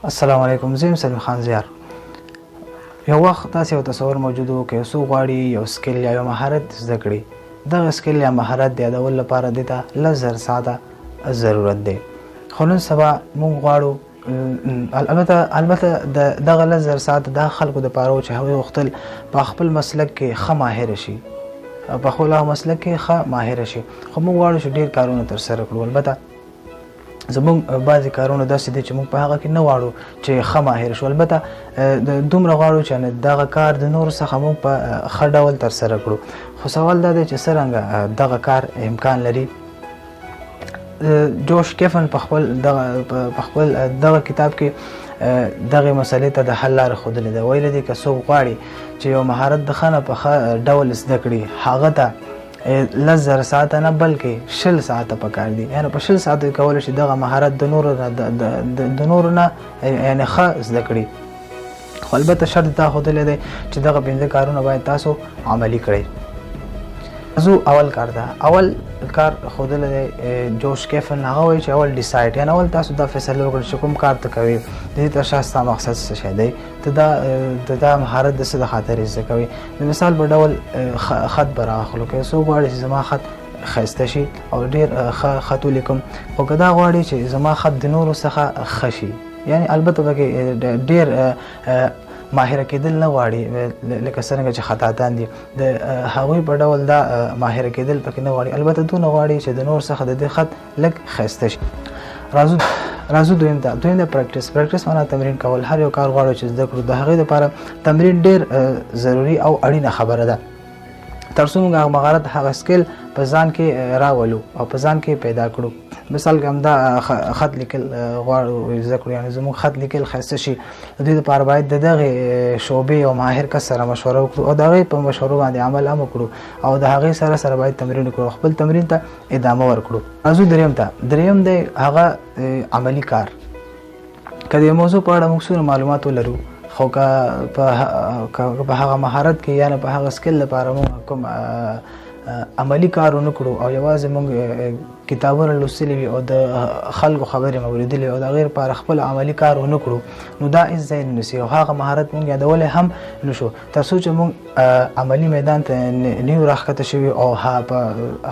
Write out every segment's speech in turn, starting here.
السلام علیکم، زه یم سلیم خان زیار. یو وخت داسې یو تصور موجود و که یو څوک غواړي یو skill یا یو مهارت زده کړي، دغه skill یا مهارت د یادولو لپاره دې ته 10,000 ساعته ضرورت دی. خو نن سبا موږ غواړو البته د دغه 10,000 ساعته د خلکو دپاره و چې هغوی غوښتل په خپل مسلک کې ښه ماهر شي، په خپل هغه مسلک کې ښه ماهر شي. خو موږ غواړو چې ډېر کارونه ترسره کړو. البته زموږ بعضې کارونه داسې دي چې موږ په هغه کې نه غواړو چې ښه ماهر شو، البته دومره غواړو چې دغه کار د نورو څخه موږ په ښه ډول ترسره کړو. خو سوال دا دی چې څرنګه دغه کار امکان لري؟ جوش کیفن په خپل دغه کتاب کې دغې مسئلې ته د حل لاره ښودلې ده. ویلي دي که څوک غواړي چې یو مهارت د ښه نه په ښه ډول زده کړي، هغه ته 10,000 ساعته نه بلکې 20 ساعته پکار دي. یعنې په 20 ساعتو کې کولی شي دغه مهارت د نورو نه یعنې ښه زده کړي. خو البته شرط دا ښودلی دی چې دغه 5 کارونه باید تاسو عملي کړئ. زو اول کار ده، اول کار ښودلی دی جوش کیفن. هغه وایي چې اول decide، یعنې اول تاسو دا فیصله وکړئ چې کوم کار ته کوئ، د دې تر شا ستا مقصد څه شی دی، ته دا مهارت د څه د خاطر زده کوې. د مثال په ډول خط به راواخلو، که څوک غواړي چې زما خط ښایسته شي او ډېر ښه خط ولیکم، خو که دا غواړي چې زما خط د نورو څخه ښه شي، یعنې البته پکې ډېر ماهره کېدل نه غواړي، لکه څرنګه چې خطاطان دي د هغوی په ډول دا ماهره کېدل پکې نه غواړي، البته دونه غواړي چې د نور څخه د دې خط لږ ښایسته شي. راځو دویم ته. دویم د practice. practice معنا تمرین کول. هر یو کار غواړو چې زده کړو، د هغې دپاره تمرین ډېر ضروري او اړینه خبره ده، تر څو موږ هغه مهارت هغه skill په ځان کې راولو او په ځان کې پیدا کړو. مثال که همدا خط لیکل غواړو زده کړو، یعنې زموږ خط لیکل ښایسته شي، د دې لپاره باید د دغې شعبې یو ماهر کس سره مشوره وکړو او د هغې په مشورو باندې عمل هم وکړو او د هغې سره سره باید تمرین وکړو او خپل تمرین ته ادامه ورکړو. راځو دریم ته. دریم دی هغه عملي کار. که د یو موضوع په اړه موږ څومره معلومات ولرو، خو که په هغه مهارت کې یعنې په هغه skill لپاره موږ کوم عملي کار ونه کړو او یوازې موږ کتابونه لوستلي وي او د خلکو خبرې مو اورېدلې او د هغې لپاره خپل عملي کار ونه کړو، نو دا هېڅ ځای نه نیسي او هغه مهارت موږ یادولی هم نه شو. تر څو چې موږ عملي میدان ته نه یو راښکته شوي او په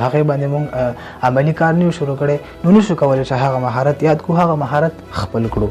هغې باندې موږ عملي کار نه یو شروع کړی، نو نه شو کولی چې هغه مهارت یاد کړو، هغه مهارت خپل کړو.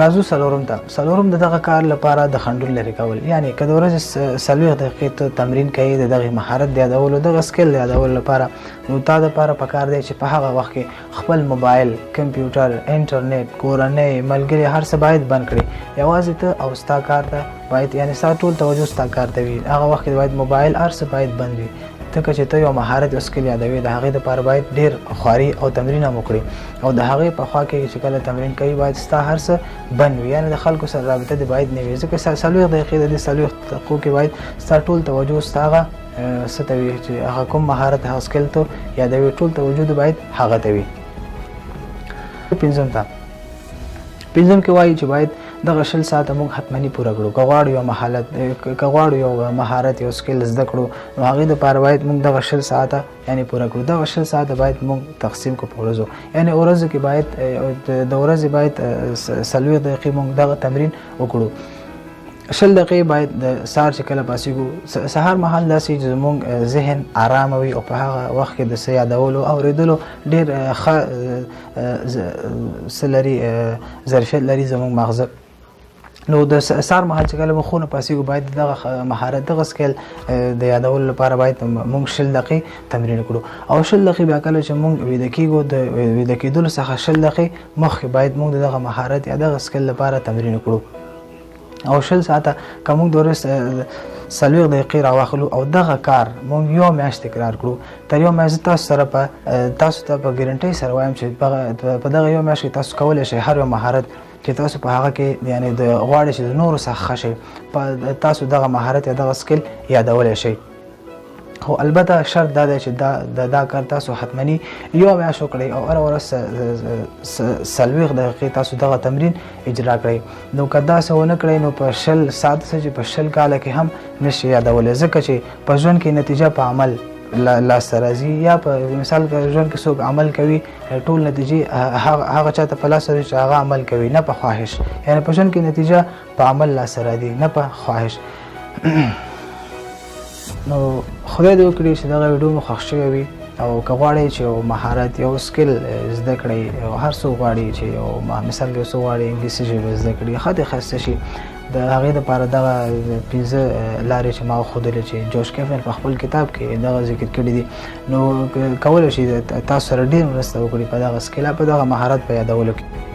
راځو څلورم ته. څلورم د دغه کار لپاره د خنډونو لرې کول، یعنې که د ورځې 40 دقیقې ته تمرین کوې د دغې مهارت د یادولو، دغه skill د یادولو لپاره، نو تا دپاره پکار دی چې په هغه وخت کې خپل موبایل، کمپیوټر، انټرنیټ، کورنۍ، ملګري هر څه باید بند کړې. یوازې ته او ستا کار ته باید، یعنې ستا ټول توجه ستا کار ته وي. هغه وخت کې باید موبایل هر څه باید بند وي، ځکه چې ته یو مهارت یو skill یادوې، د هغې دپاره باید ډېر خواري او تمرین هم وکړې او د هغې په خوا کې چې کله تمرین کوي باید ستا هر څه بند وي، یعنې د خلکو سره رابطه دې باید نه وي، ځکه 40 دقیقې د دې 40 دقیقو کې باید ستا ټول توجه ستا هغه څه ته وي چې هغه کوم مهارت هغه skill ته یادوي، ټول توجه دې باید هغه ته وي. پنځم ته. پنځم کې وایي چې باید دغه 20 ساعته موږ حتمني پوره کړو. که غواړو یو مهارت، که غواړو یو مهارت یو skill زده کړو، نو هغې دپاره باید موږ دغه 20 ساعته یعنې پوره کړو. دغه 20 ساعته باید موږ تقسیم کړو په ورځو، یعنې ورځو کې باید د ورځې باید 40 دقیقې موږ دغه تمرین وکړو. 20 دقیقې باید د سهار چې کله پاڅېږو، سهار مهال داسې چې زموږ ذهن آرامه وي او په هغه وخت کې د څه یادولو اورېدلو ډېر ښه څه لري، ظرفیت لري زموږ ماغزه. نو د سهار مهال چې کله موږ خونه پاڅېږو باید دغه مهارت دغه skill د یادولو لپاره باید موږ 20 دقیقې تمرین وکړو. او 20 دقیقې بیا کله چې موږ ویده کېږو، د ویده کېدلو څخه 20 دقیقې مخکې باید موږ د دغه مهارت یا دغه skill لپاره تمرین وکړو. او 20 ساعته که موږ د ورځې 40 دقیقې راواخلو او دغه کار موږ یو میاشت تکرار کړو، تر یو میاشت تاسو سره په تاسو ته په ګارنټۍ سره وایم چې په دغه یو میاشت کې تاسو کولی شئ هر یو مهارت چې تاسو په هغه کې یعنې د غواړئ چې د نورو څخه ښه شئ، په تاسو دغه مهارت یا دغه skill یادولی شئ. خو البته شرط دا دی چې دا کار تاسو حتمني یو میاشت وکړئ او هره ورځ 40 دقیقې تاسو دغه تمرین اجرا کړئ. نو که داسې ونه کړئ نو په 20 ساعت څه چې په 20 کاله کې هم نشئ یادولی، ځکه چې په ژوند کې نتیجه په عمل لاسته راځي. یا په مثال ژوند کې څوک عمل کوي، ټول نتیجې هغه چاته په لاس راځي چې هغه عمل کوي، نه په خواهش. یعنی په ژوند کې نتیجه په عمل لاسته راځي، نه په خواهش. نو خدای دې وکړي چې دغه ویډیو مو خوښ شوی وي، او که غواړئ چې یو مهارت، یو skill زده کړئ، او هر څوک غواړي چې یو مثال کې څوک غواړي انګلیسي ژبه زده کړي، ښه دې ښایسته شي، د هغې دپاره دغه 5 لارې چې ما وښودلې چې جوش کیفن په خپل کتاب کې دغه ذکر کړي دي، نو کولی شي تاسو سره ډېر مرسته وکړي په دغه skill، په دغه مهارت په یادولو کې.